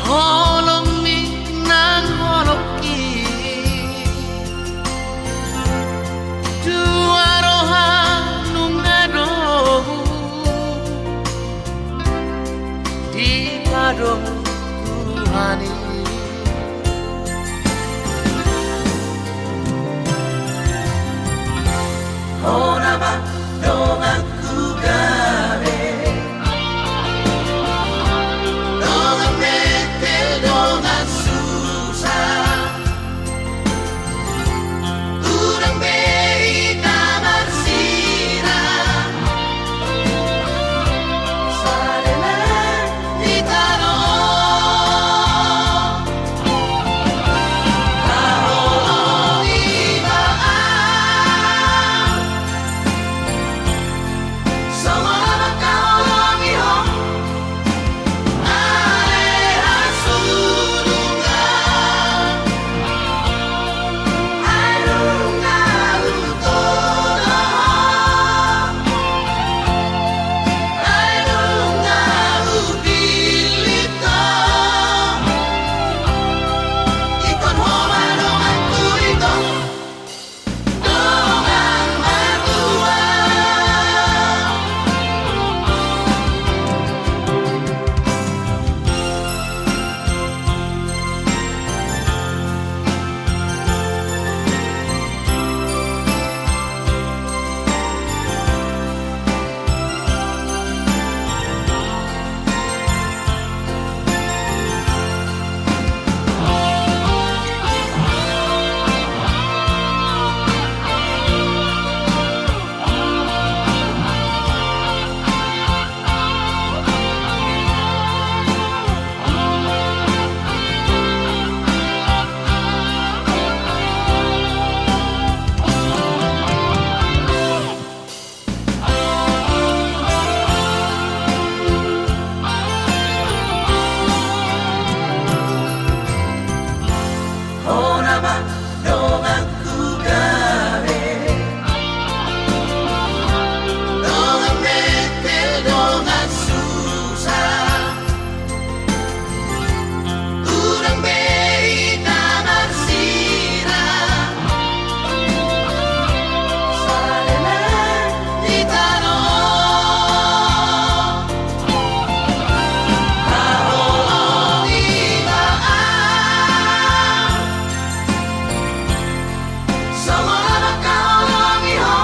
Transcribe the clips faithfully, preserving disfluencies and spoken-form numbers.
Holongmi nang holongki, dua roha nunga dohot dipadomu Tuhan i. Hona ma donganku gabe, dongan metel, dongan susa. Unang be hita marsirang, saleleng ni tano. Haholongi ma au, songon na mangkaholongi ho. Hona ma donganku gabe, dongan metel, dongan susa. Unang be hita marsirang, saleleng ni tano. Haholongi ma au, songon na mangkaholongi ho.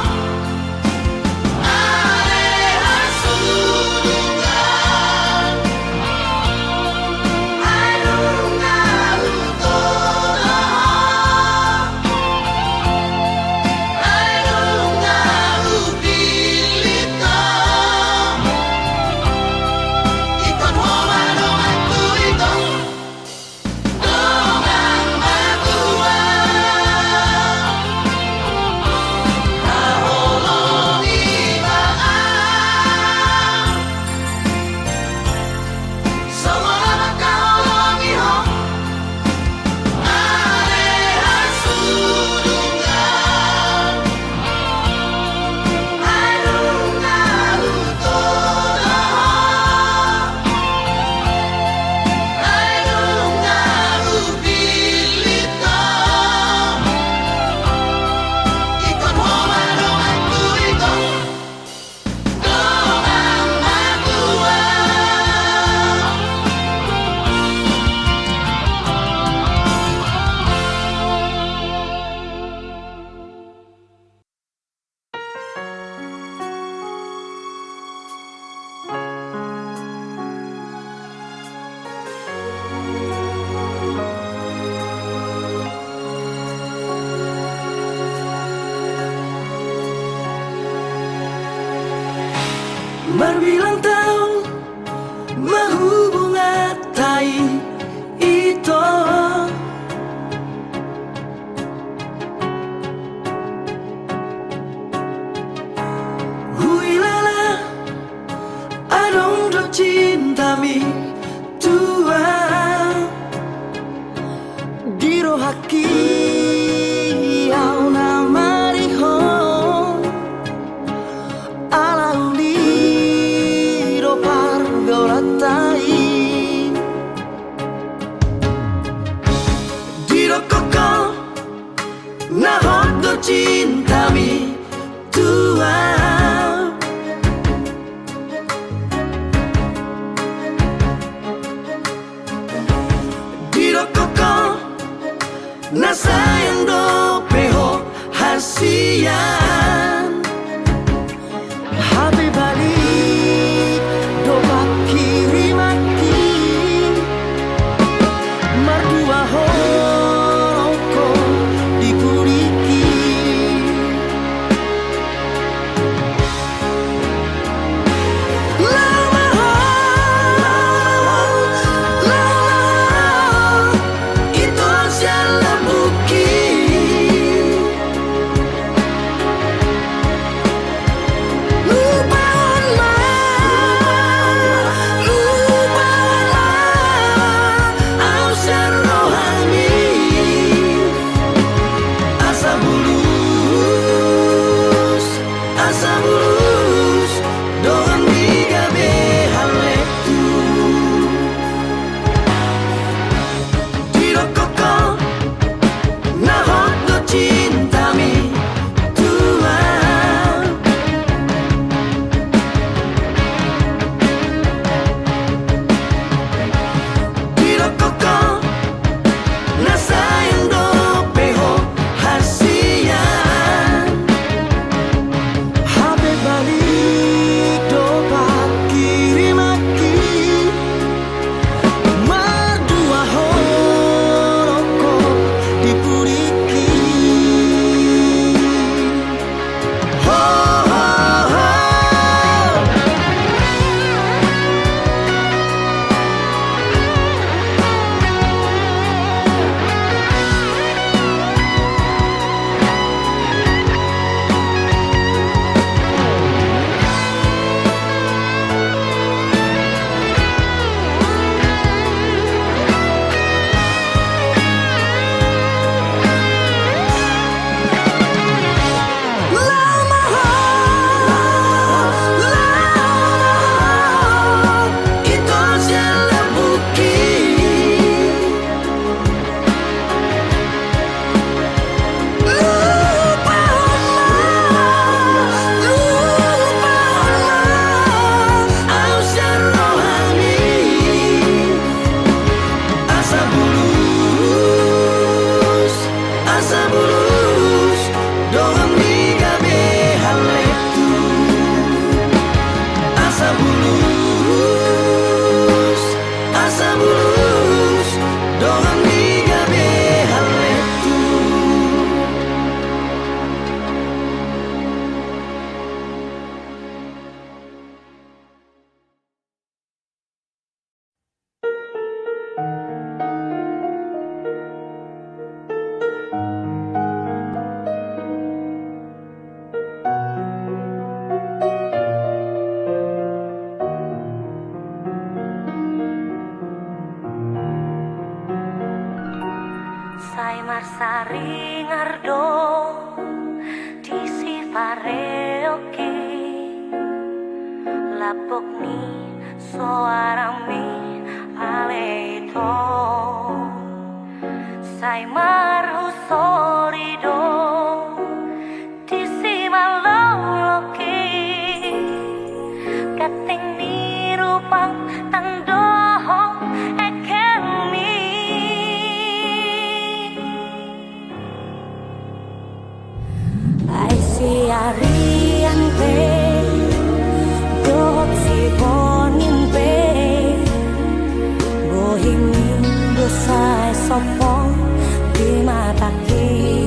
Marbilang taon ma hubunganta i, ito. Huilala adong do cintami, Tuhan. Di rohangki ahu na marihon, ala uli do pargaulan Cintami tuat. Didokkon ho na sayang dope ho hasian. Hape balik do pangkirimangki. Mardua holong ho di pudingki. Laho ma ho, laho ma ho, ito sian lambungki. Lupahon ma, lupahon ma, au sian rohami. Asa bulus, asa bulus, dongan ni gabe haletu. Didokkon ho na hot do cintami tuat. Didokkon ho na sayang dope ho hasian. Hape balik do pangkirimangki. Mardua holong ho di pudingki. Ho, ho, ho. Asa bulus, dongan ni gabe haletu. Asa bulus, asa bulus, dongan ni gabe haletu. Sai marsaringar do di sipareongki, lambok ni soarami ale ito. Sai marhusori do di simaloloki, ganteng ni rupam tang dohot ekelmi. Ai siarian pe dohot sibongi pe, bohingmi do sai sopo di matangki.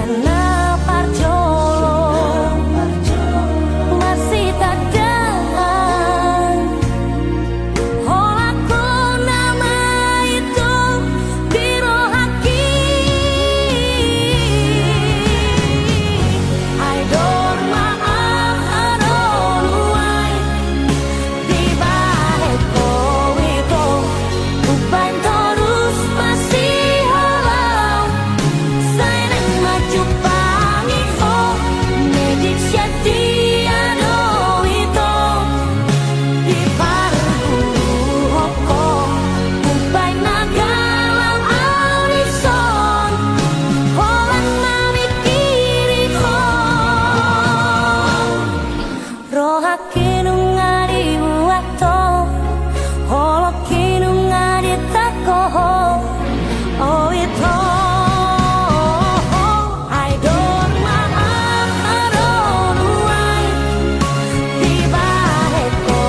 Na parjolo marsitandaan, holan ho nama ito di rohangki. Ai dor ma aha do nuaeng dibahen ho ito, umbahen torus masiholong. Sai naeng manjumpangi ho, medik setia do ito. Diparguru ho, umbahen na galau au dison, holan mamingkiri ho. Rohangki nunga dibuat ho, holongki nunga ditangko ho, o ito. Ai dor ma aha do nuaeng dibahen ho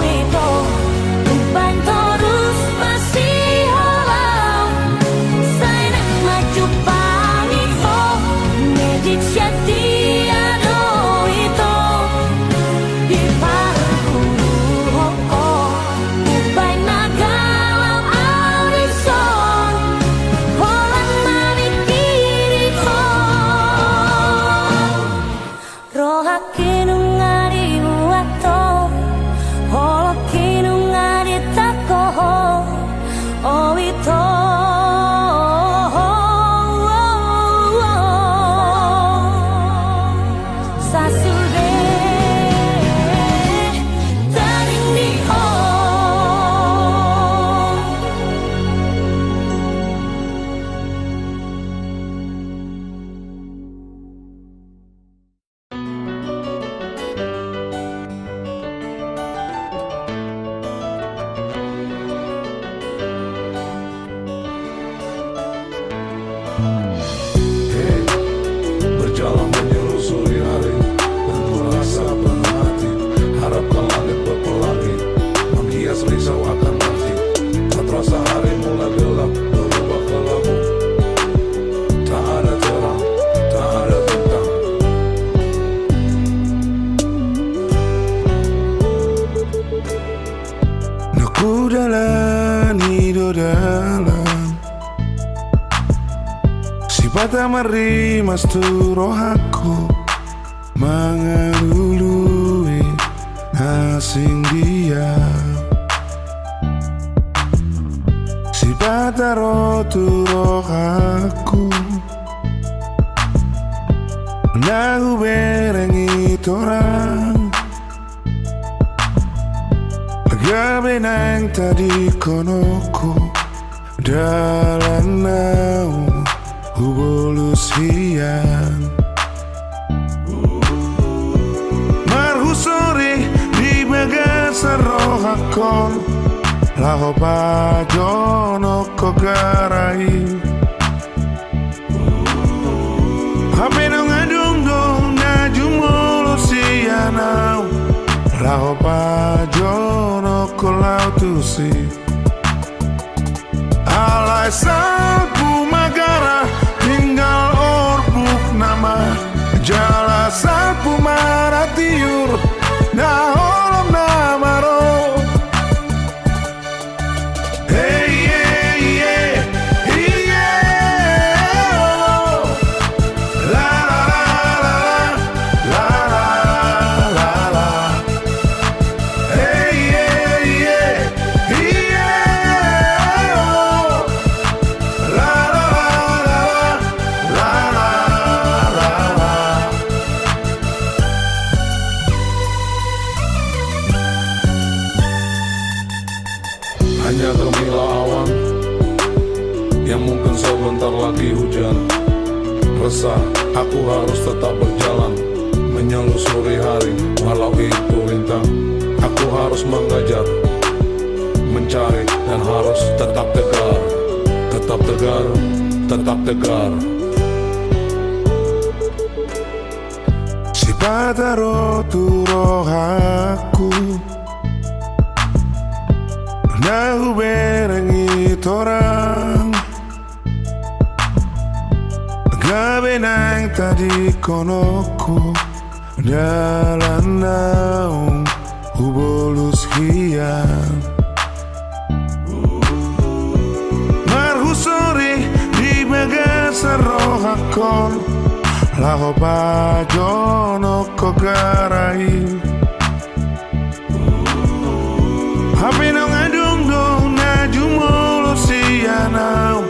ito, umbahen torus masiholong. Sai naeng manjumpangi ho, medik setia do ito. Diparguru ho, umbahen na galau au dison, holan mamingkiri ho. Rohangki nunga dibuat ho, holongki nunga ditangko ho, o ito. Sasude taringot ho. Hei, berjalan menyelusuri hari, penuh rasa, penuh hati, harapkan langit berpelangi, menghias risau akan nanti. Tak terasa hari mulai gelap, berubah kelabu. Tak ada terang, tak ada bintang. Na hudalani do dalan, sipata marrimas tu rohangku, mangalului asing dia. Sipata ro tu rohangku, na hubereng i torang, gabe naeng tadingkonon ho dalan naung hubolus hian. Marhusuri di bagasan rohangkon, laho pajonok ho gara i. Hape nunga dung do na jumolo sian au, laho pajonok ho laho tusi. Alai salpu ma gara, tinggal orbuk nama, jala salpu ma ra tiur, na holom nama ro. Hei, hei, hei, hei, oh. La, la, la, la, la. Hei, hei, hei, hei, oh. La, la, la, la, la. Hanya termilah awan yang mungkin sebentar lagi hujan. Resah, aku harus tetap berjalan, menyelusuri hari, walau itu rintang. Aku harus mengejar, mencari, dan harus tetap tegar. Tetap tegar, tetap tegar. Sipata ro tu rohangku, na hubereng i torang, Gabe naeng tadingkononku dalan naung hubolus hian. Marhusori di bagasan rohangkon laho pajonok ho gara i. Hape nunga adong do na jumolo sian ahu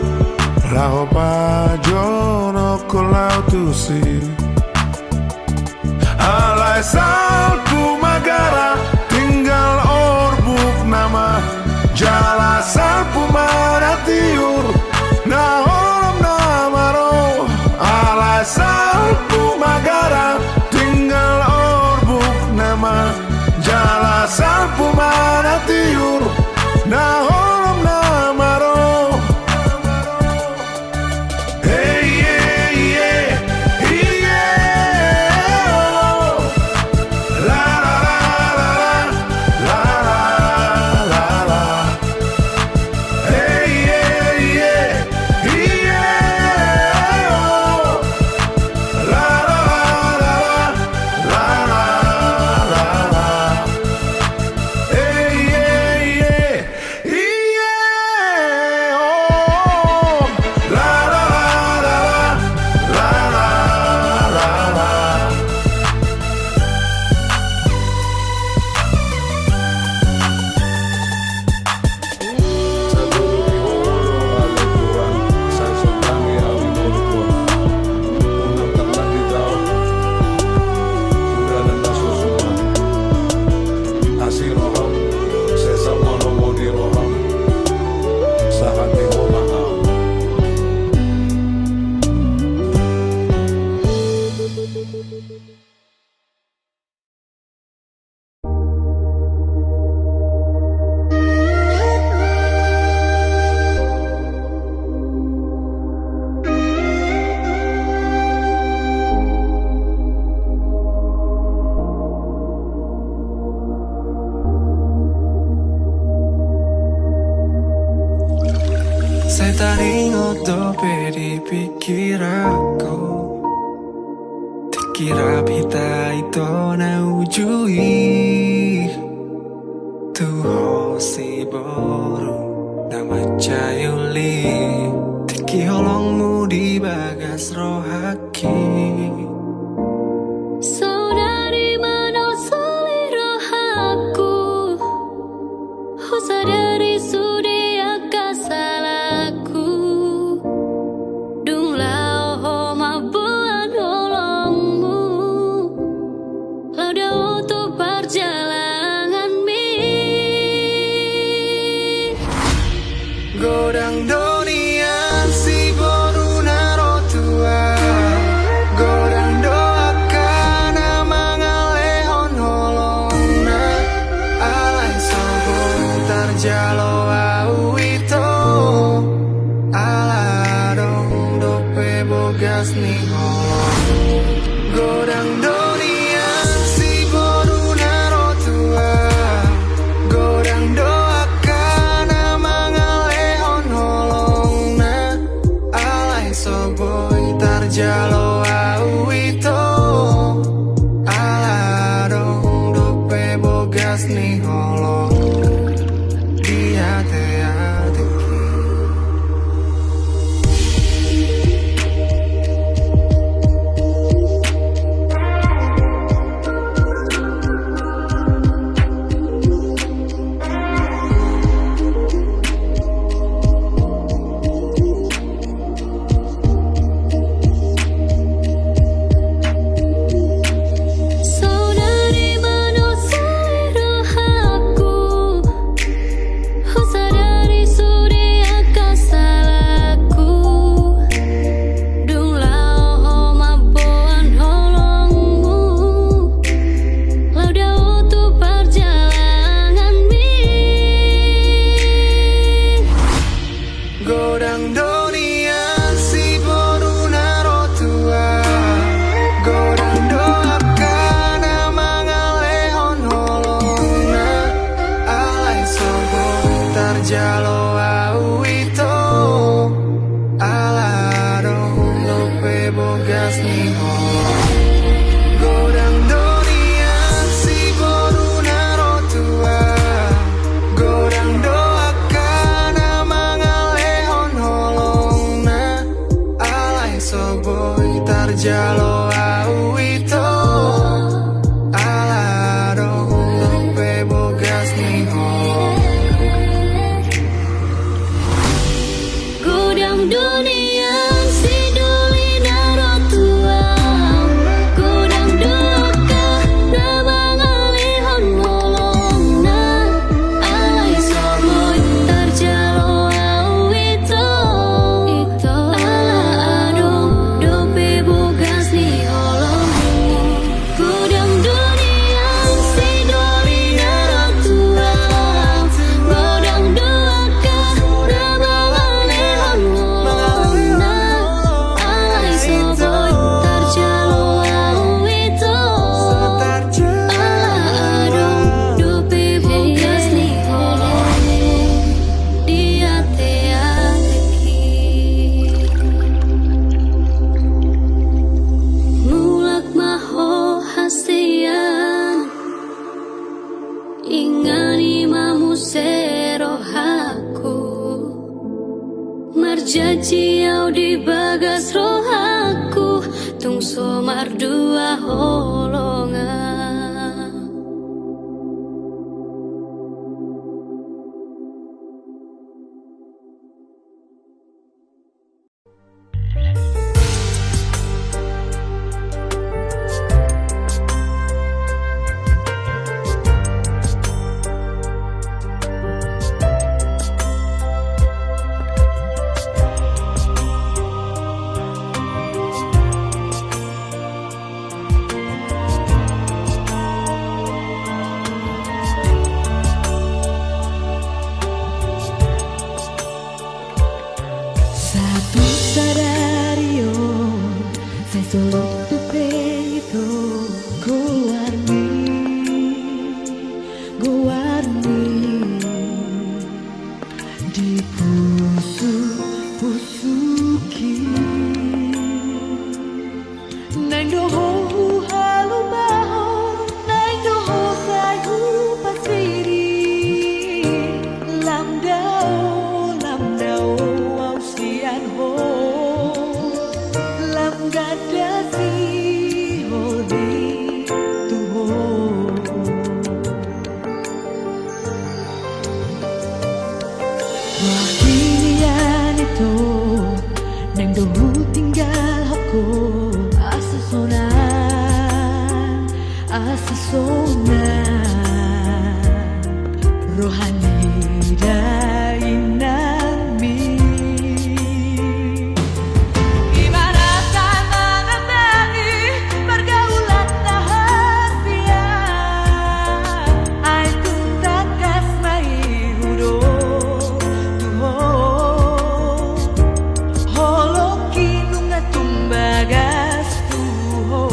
laho pajonok ho laho tusi. Alai salpu ma gara, tinggal orbuk nama. Jala salpu ma na tiur, na holom nama ro. Alai salpu ma gara, tinggal orbuk nama. Jala salpu ma na tiur, na holom nama ro. Hey, yeah, yeah, yeah, oh. La, la, la, la, la, la, la, la, la. Hey, yeah, yeah, yeah, oh. La, la, la, la, la, la, la, la. Hey, yeah, yeah. Asi roham, sesa manomu di roham, sahat di roham. Sai taringot dope di pikiranku, tingki rap hita ito na uju i. Tu ho siboru na mansai uli, tingki holongmu di bagas rohangki. Saudari manosoli rohangku, husadari sude angka salangku. Dung laho ho mamboan holongmu, laho dao tu parjalanganmi. Godang do nian siboru na ro tu ahu, godang do angka na mangalehon holongna. Alai so boi tarjalo ahu ito, ala adong dope bogas ni holong. Godang do nian siboru na ro tu ahu, godang do angka na mangalehon holongna. Alai so boi tarjalo ahu ito, ala adong dope bogas ni holong di ateateki. Godang do nian si boru na ro tu ahu, godang do angka na mangalehon holongna. Alai so boi tarjalo ahu ito, ala adong dope bogas ni holong. Godang do nian si doli na ro tu ahu, godang do angka na mangalehon holongna. Alai so boi tarjalo ahu ito, ala adong dope bogas ni holong. Godang do nian si doli na ro tu ahu, godang do angka na mangalehon holongna. Alai so boi tarjalo ahu ito, ala adong dope bogas ni holong di ateateki. Mulak ma ho hasian, ingani ma muse rohangku. Marjanji ahu di bagas rohangku, tung so mardua holongan. Sahat tu sadari on, sai so ro dope ito goarmi, goarmi di pusuk, pusukki. Naeng do ho huhalupahon, naeng do ho sai hupasiri. Lam dao, lam dao ahu sian ho, lam ganda sihol i tu ho. Rohangki nian ito, naeng do hutinggalhon ho, asa sonang, asa sonang roha ni dainangmi. Ima na sai mangambagi pargaulan na hasian, ai tung tangkas ma i hudok tu ho. Holongki nunga tung bagas tu ho.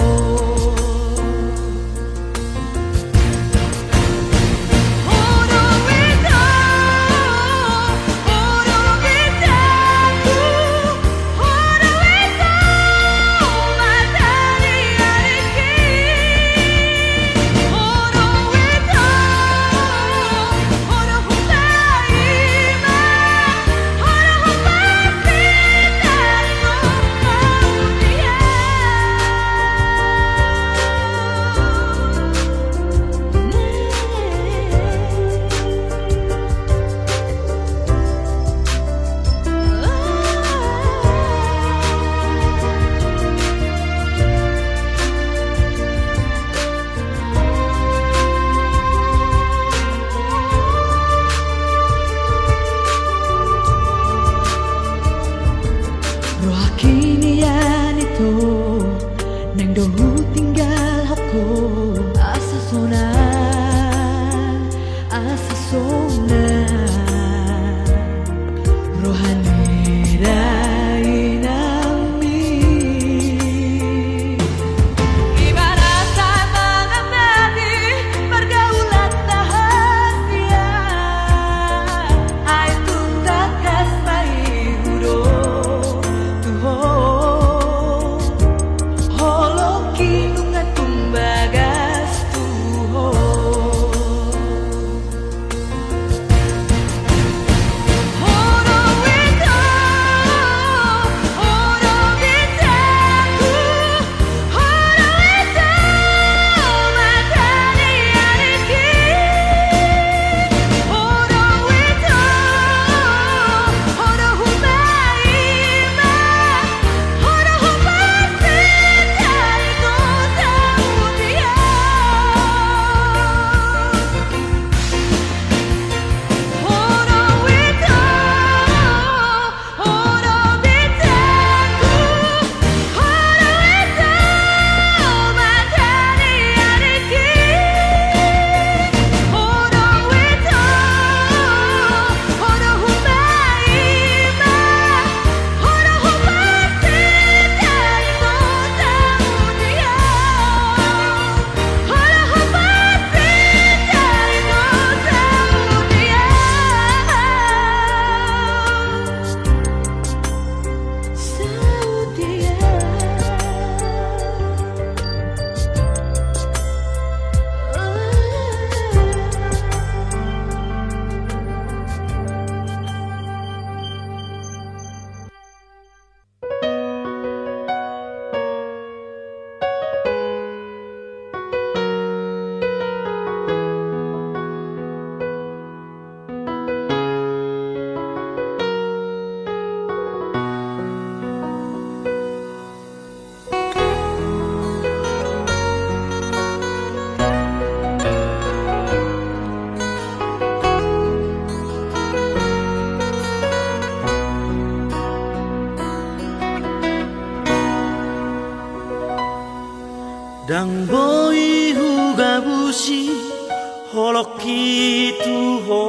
Rohangki nian ito, naeng do hutinggalhon ho, asa sonang, asa sonang roha ni dainangmi. Ima na sai mangambagi pargaulan na hasian, ai tung tangkas ma i hudok tu ho. Ndang boi hugabusi holongki tu ho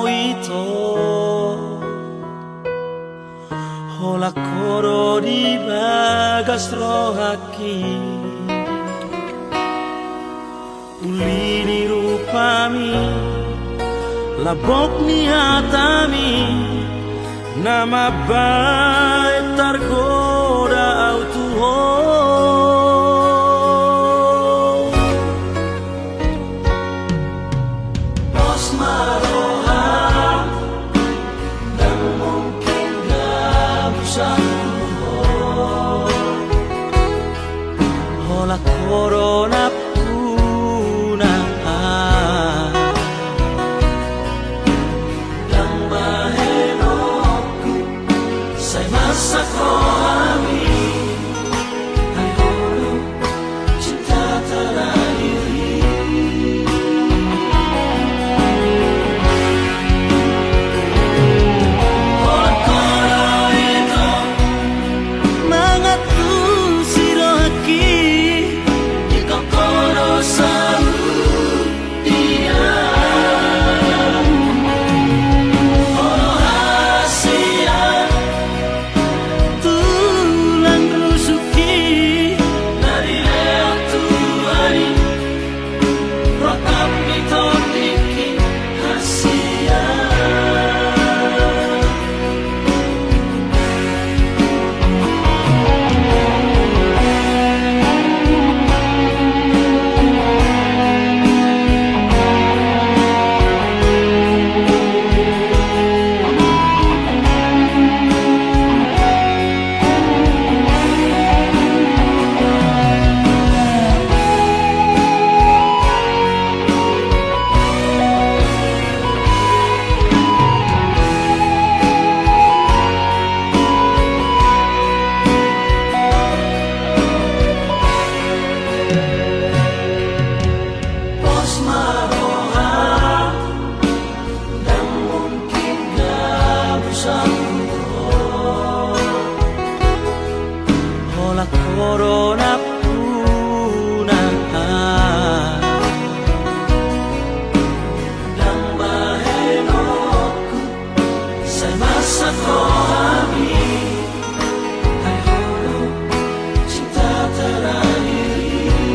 ito, holan ho do di bagas rohangki. Uli ni rupami, lambok ni hatami, na mambahen targoda au tu ho. Pos ma roha, ndang mungkin gabus au tu ho. Holan ho do nampuna. Ndang bahenonku, sai masak rohami. Ai ho do cinta terakhir i. Holan ho do ito, mangantusi rohangki. Ingkon ho do saur. Ia, ho do hasian, tulang rusukki, na dilehon Tuhan i, rongkap ni tondingki hasian. Pos ma roha, ndang mungkin gabus au tu ho. Holan ho do nampuna. Ndang bahenonku, sai masak rohami. Ai ho do cinta terakhir i.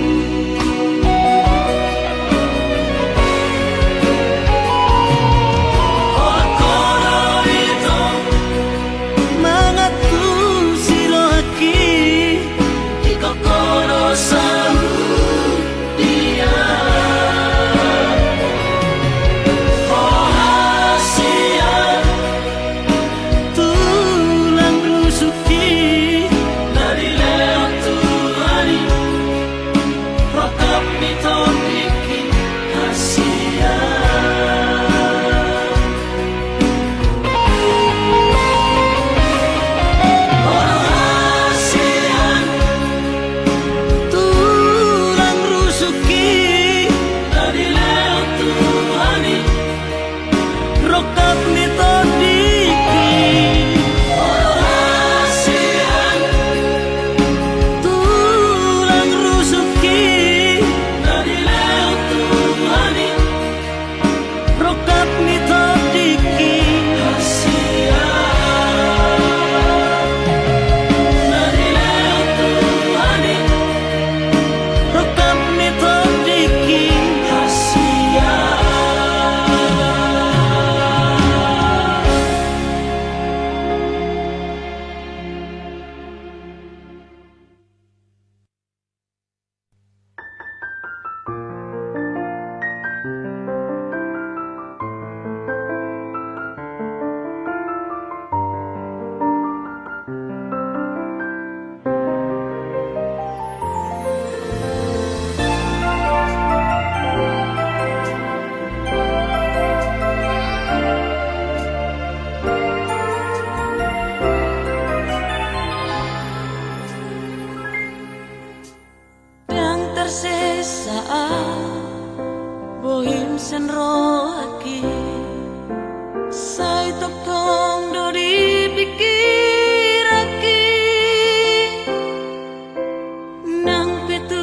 Holan ho do ito, mangantusi rohangki. Ingkon ho do saur. Ia, ho do hasian, tulang rusukki, na dilehon Tuhan i, rongkap ni tondingki hasian. Ho do hasian, tulang rusukki, na dilehon Tuhan i, rongkap ni tondingki. Ho do hasian, tulang rusukki, na dilehon Tuhan i, rongkap ni tondingki hasian. Na dilehon Tuhan i, rongkap ni tondingki hasian. Ndang tarsesa au bohim sian rohangki, sai tongtong do di pingkiranki. Nang pe tu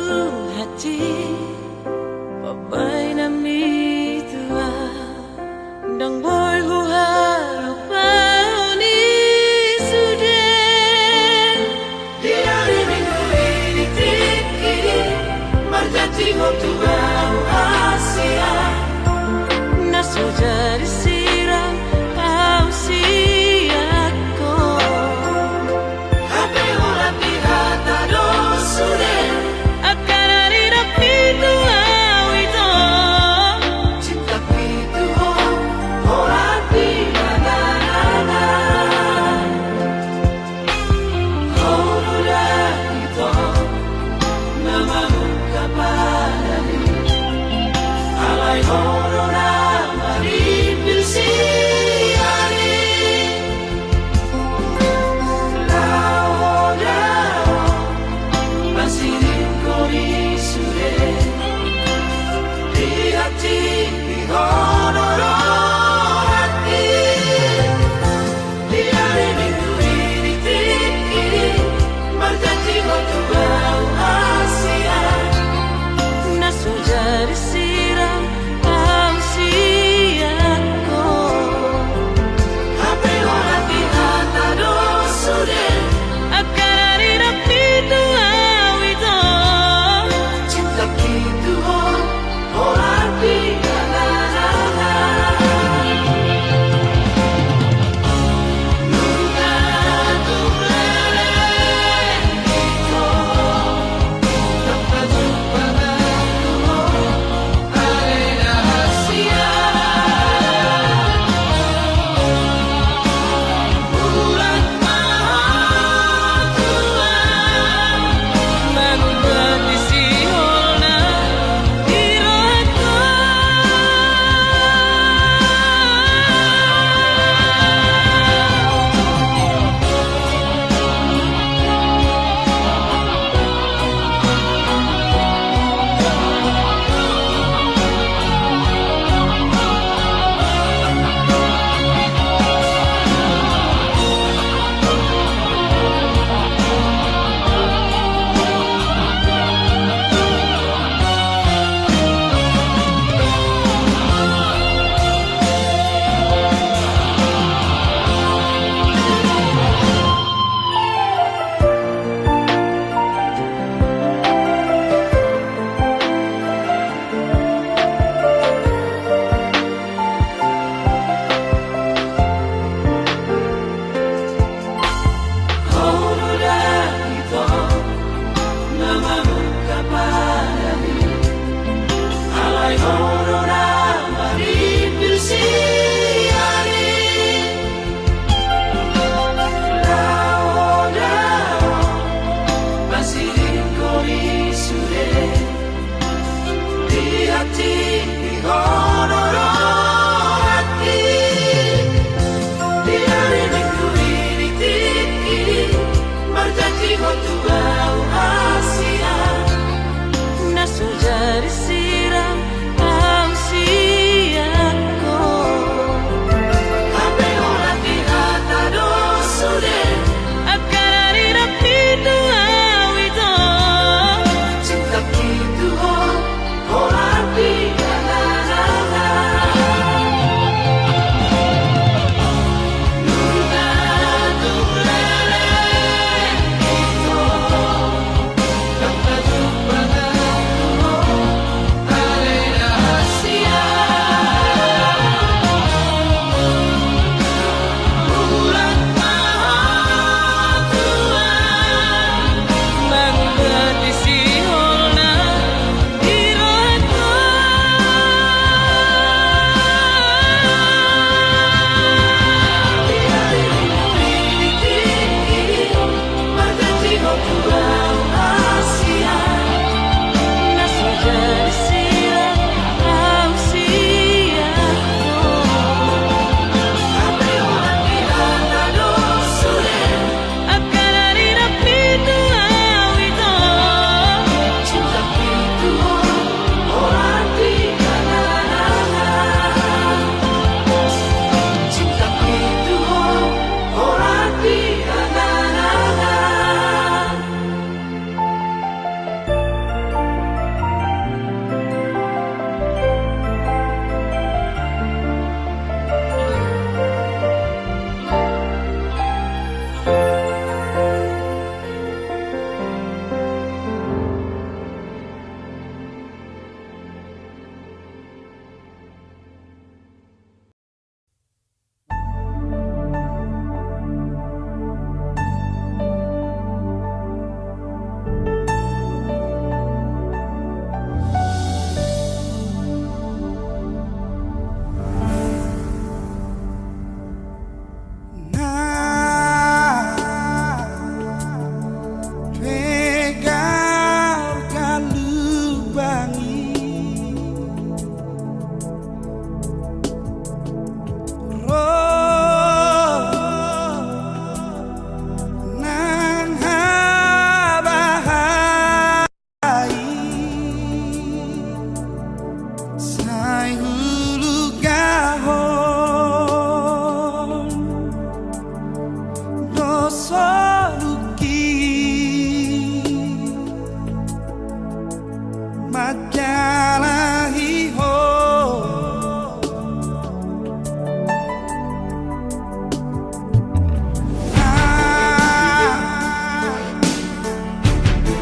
Manjalahi ho.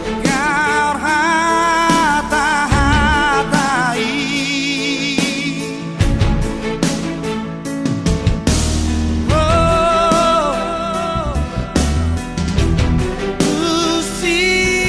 Anggar hata-hata i. Ho, tu sipareonki.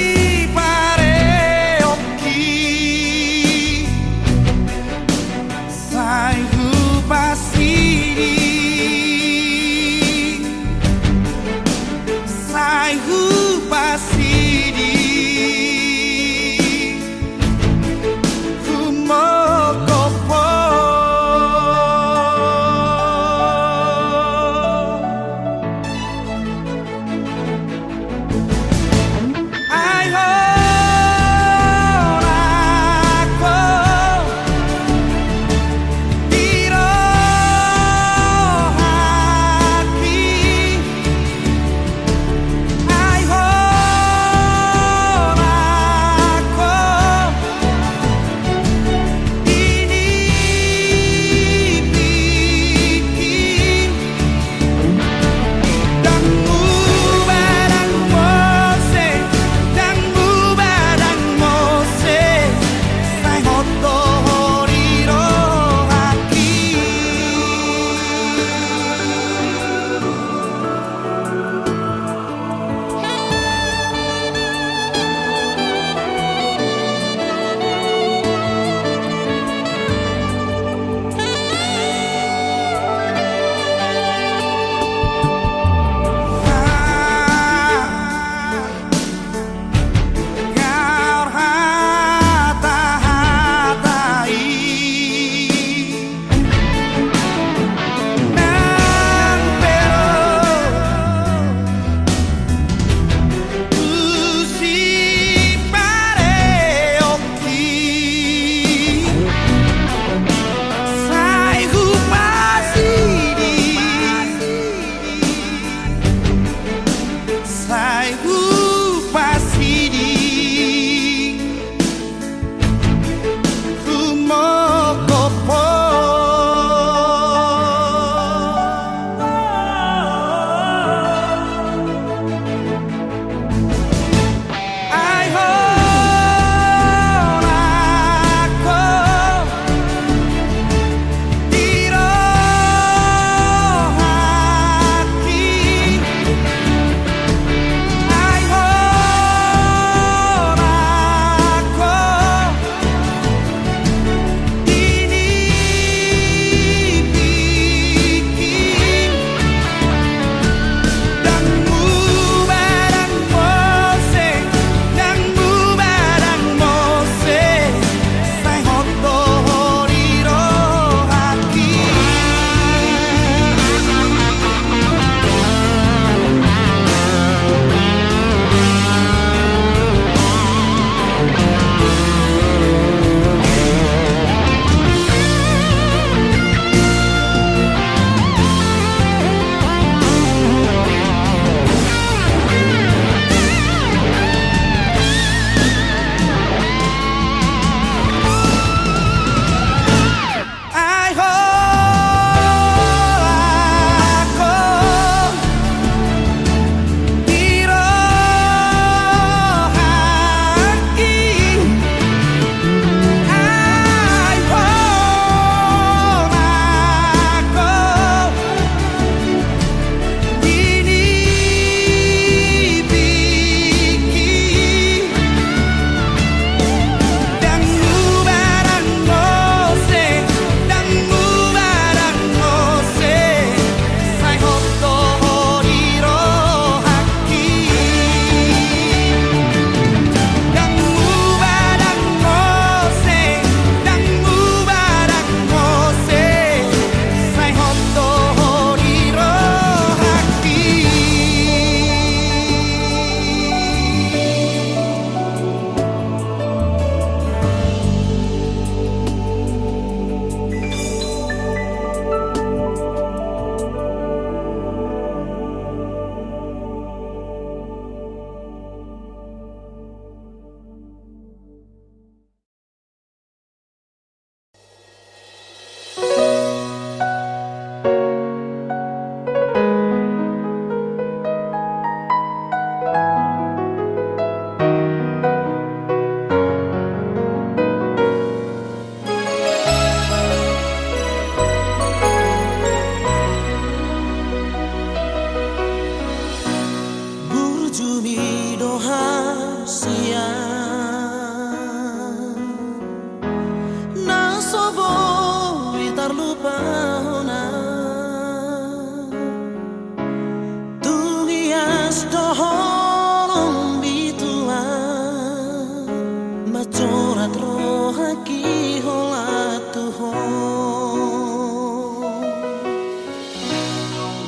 Corat rohangki holan tu Ho.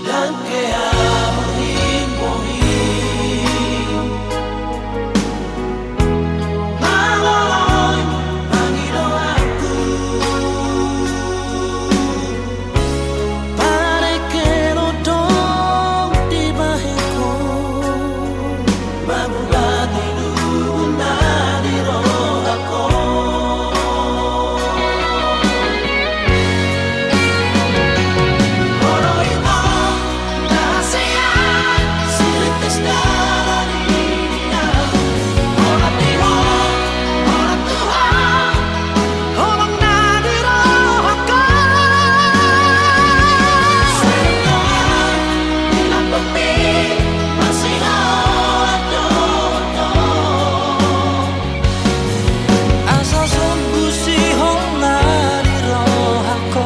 Dang hea borngin-borngin, mangoloi pangidoanku. Parengkel do dong dibahen Ho, mangubati lubunna di rohangku. Molo i do na sehat, sirintes dalan i, holan di Ho, holan tu Ho. Holong na di rohangku. Sai do di lambungmi, masihol do ho. Asa sombu sihol na di rohangku.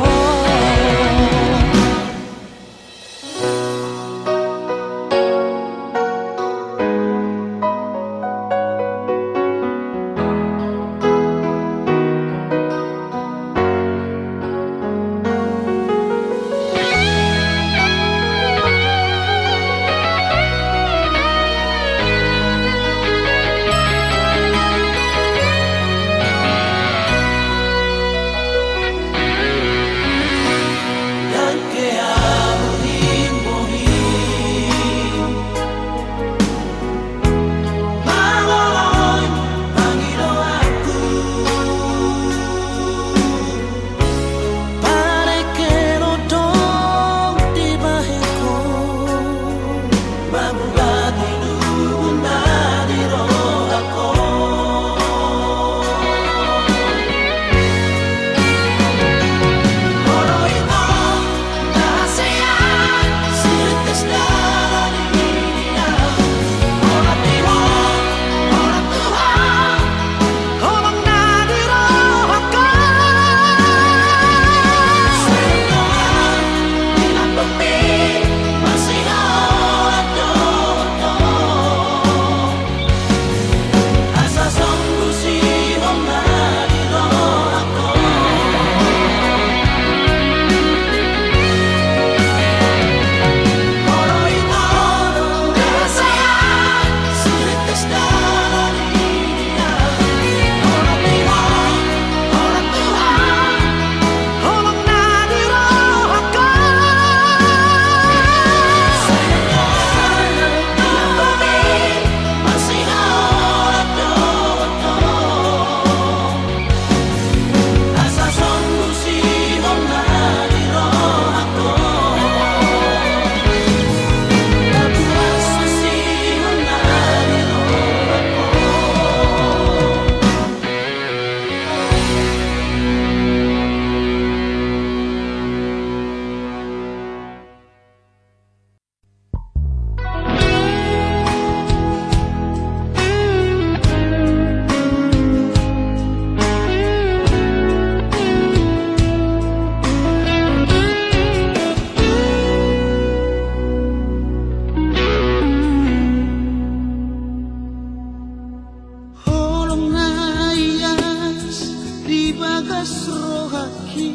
Holong na ias di bagas rohangki,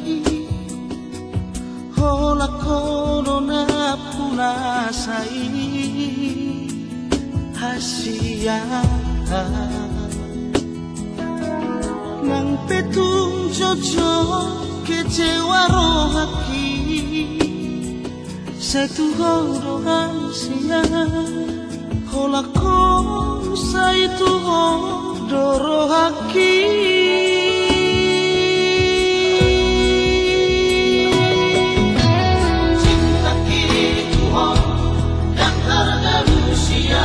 holan Ho do nampuna sai hasian. Nang pe tung jotjot kecewa rohangki, sai tu Ho do hasian, holan Ho sai tu Ho do rohangki. Cintangki tu Ho ndang harga rusia.